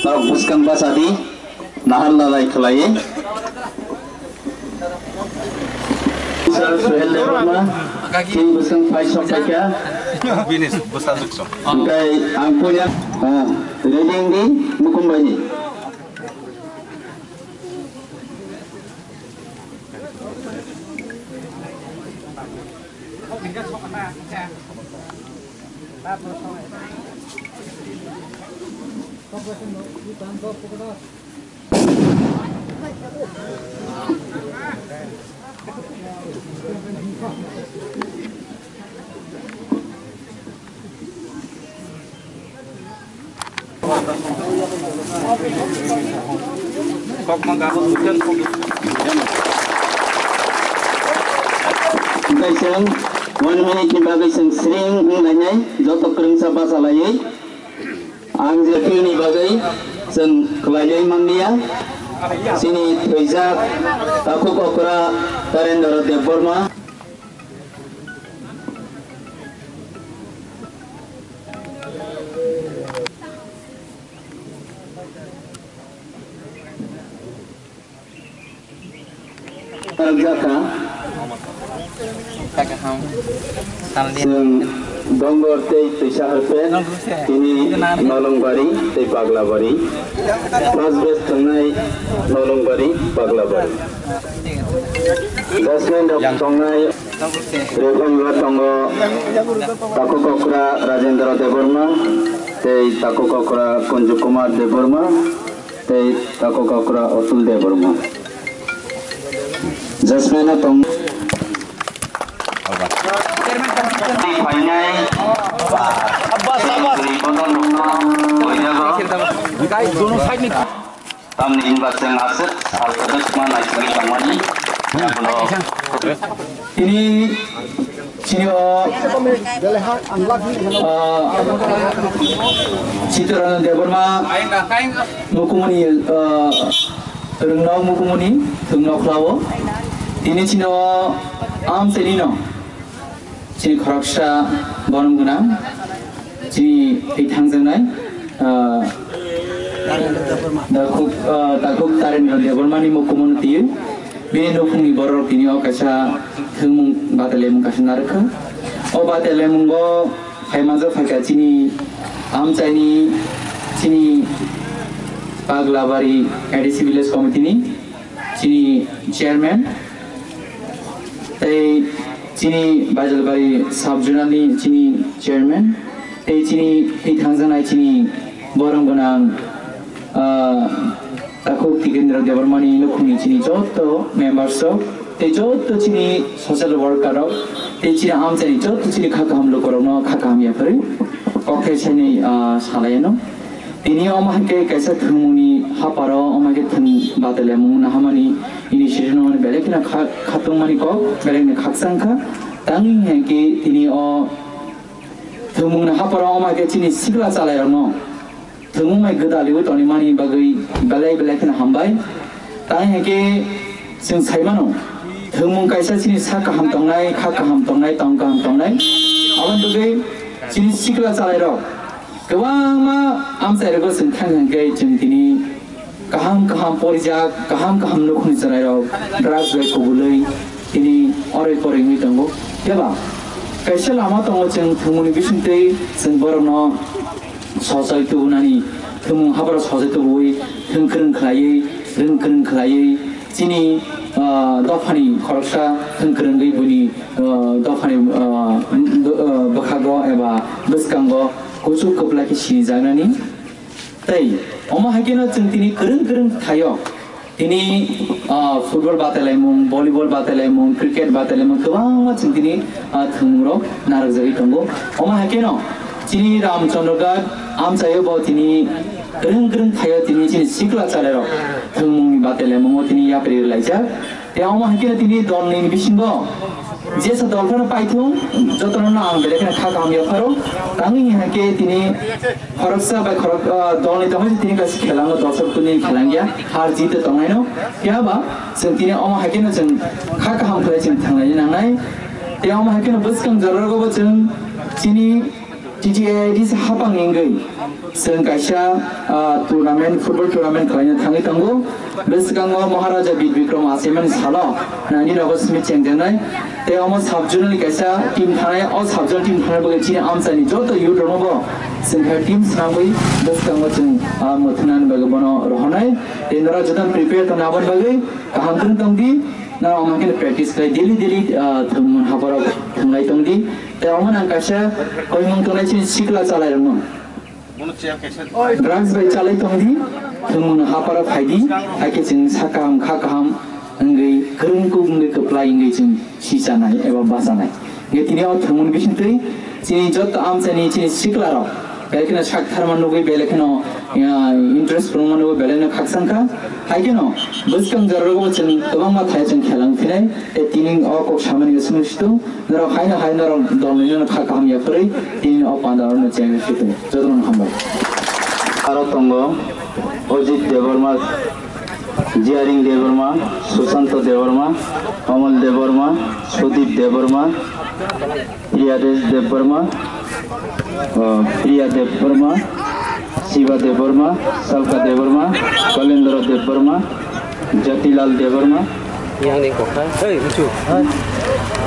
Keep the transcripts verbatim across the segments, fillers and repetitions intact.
Norok bwskang bachadi, nahar lalai khlaiwi. Sir Suhel Debbarma, chini bwskang phai sok phaikha. Bini bwsajwk song. Hwnkhe ang puila, ah, reading di Mukumbaini. Hwnkhe chwng one minute ni bagwi chwng sring wng lainai, joto kwrwngsa bachalaiwi. Ang je thwini bagwi chwng khlailai manliya, chini thwijak takhuk okra Tarendra Debbarma. Jaka. Chwng Dongor tei Twisa Harpet, tini Nolongbari tei Paglabari. First batch tongnai Nolongbari, Paglabari. Jasmine rok tongnai, Rekhang rok tongo, Takhuk Okra Rajendra Debbarma tei Takhuk Okra Kunju Kumar Debbarma. Tei takhuk okra Atul Debbarma. Jasmine tong. Phainai. Abbas, Abbas. Bodono. Bodono. Tamni hinba chwng aswk sal kwbangma naisingwi tongmani. Tini chini o, ah, Chittranjan Debbarma mukumuni, ah, rwngnok mukumuni thwngno khlao. Tini chini o amchaini no chini khoroksa borom gwnang, chini thwi thangjaknai, ah, Takhuk, ah, Takhuk Tarendra Debbarmani mukumuni twiwi bini nukhungni bororok tini o kaisa thwngmung batalaimung kaisa narwkha. O batalaimung o phai manjak phaikha chini amchaini, chini Paglabari A D C Village Committee ni chini chairman, tei chini Baijalbari sub zonal ni chini chairman, tei chini thwi thangjaknai chini borom gwnang, ah, Takhuk Tikendra Debbarmani nukhungni chini joto members rok, tei joto chini social worker rok, tei chini amchaini joto chini kha kaham lukurokno kha kaham yapharwi kok thai saini, ah, salaiano. Tini omo hai khe kaisa thwngmungni haparo omo hai khe thwng batalaimung naharmani initiative no belai kheno kha-, khatungmani kok belai kheno khakchang kha. Tangwi hai khe tini o thwngmungni haparo omo hai khe chini sikla chalairokno thwngmung bai gwdaliui tonimani bagwi belai belai kheno hambai. Tangwi hai khe chwng sai mano, thwngmung kaisa chini sak kaham tongnai, kha kaham tongnai, tong kaham tongnai. Aboni bagwi chini sikla chalairok kwbangma amchairogo chwng thang thang khe chwng tini kaham kaham porijak, kaham kaham nukhungni chwrairok drugs bai kubulwi tini oroi poroi wngwi tongo. Phiya ba kaisa lama tongo, chwng thwngmungni bisingtwi chwng borokno sojai tubunani, thwngmung hapharo sojai tubuwi thwng kwrwng khlaiwi, rwng kwrwng khlaiwi, chini, ah, dophani khoroksa thwng kwrwngwi buini, ah, dophani, ah, do-, ah, bwkhago eba bwskango kuchuk kwplai khe sinijaknani. Tei omo hai kheno chwng tini kwrwng kwrwng thaio. Tini, ah, football batailaimung, volleyball batailaimung, cricket batailaimung kwbangma chwng tini, ah, thwngmungrok narwkjagwi tongo. Omo hai kheno chini Ramchandragarh amchaio bo tini kwrwng kwrwng thaio tini chini sikla chalairok thwngmungni batailaimungo tini yapri rwlaijak. Tei omo hai kheno tini dolni bisingo jesa dol phano paithung, jotono ang belai kheno kha kaham yapharo. Tangwi hai khe tini khoroksa bai khorok, ah, dolni tongmani tini kaisa khelango, dosok tuni khelangya, har jit tongnaino. Phiya ba chwng tini omo hai kheno chwng kha kaham khlai chwng thanglaina nangnai. Tei omo hai kheno bwskang jorarok bo chwng chini T T A I D C hapang wngwi chwng kaisa, ah, tournament, football tournament khlaina thangwi tongo. Bwskango Maharaja Bir Bikram achaimani salo, nineteen August ni chengjaknai. Tei omo sub-zonal ni kaisa team thanai, o sub-zonal team thanai bagwi chini amchaini joto youth rokno bo chwng khe team swnamwi bwskango chwng, ah, mwthunani bagwi bono rohornai. Tei norok jotono prepare tongna aboni bagwi kaham khe tongdi. Norok omo khe practice khlai daily daily, ah, thwngmung hapharo thwnglai tongdi. Tei omo nang kaisa koimung tongnai chini sikla chalairokno. Drugs bai chalai tongdi, thwngmung hapharo phaidi, haikhe chwng sak kaham, kha kaham wngwi, kwrwngkuk wngwi, kwplai wngwi chwng sichanai eba bachanai. Hwnkhe tini o thwngmung bisingtwi chini joto amchaini chini siklarok, belai kheno sak tharma nugwi, belai kheno, ya, interest kwrwngma nugwi, belai no khakchang kha. Haikhe no bwskang jorao chwng kwbangma thai chwng khela wng phinai, tei tini o kok samani swngwi situng. Norok haino hai norok dolni no kha kaham ya kwrwi, tini o panda no chengwi situng. Jotono hambai. Aro tongo Ojit Debbarma, Jiaring Debbarma, Susanto Debbarma, Amal Debbarma, Sudip Debbarma, Priyadesh Debbarma, uh, Priya Debbarma, Shiva Debbarma, Salka Debbarma, Kalendra Debbarma, Jatilal Debbarma, Yang ni kokha. Hei, lucu.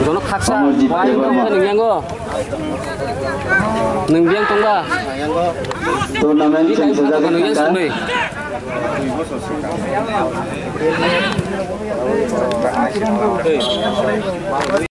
Jono khaksa. Amarjit Wah, Debbarma. Yang ni yang go. Nung biang tong ba? Tournament Ini kayu satu sejak kanu yang kita. Sunday. Hei.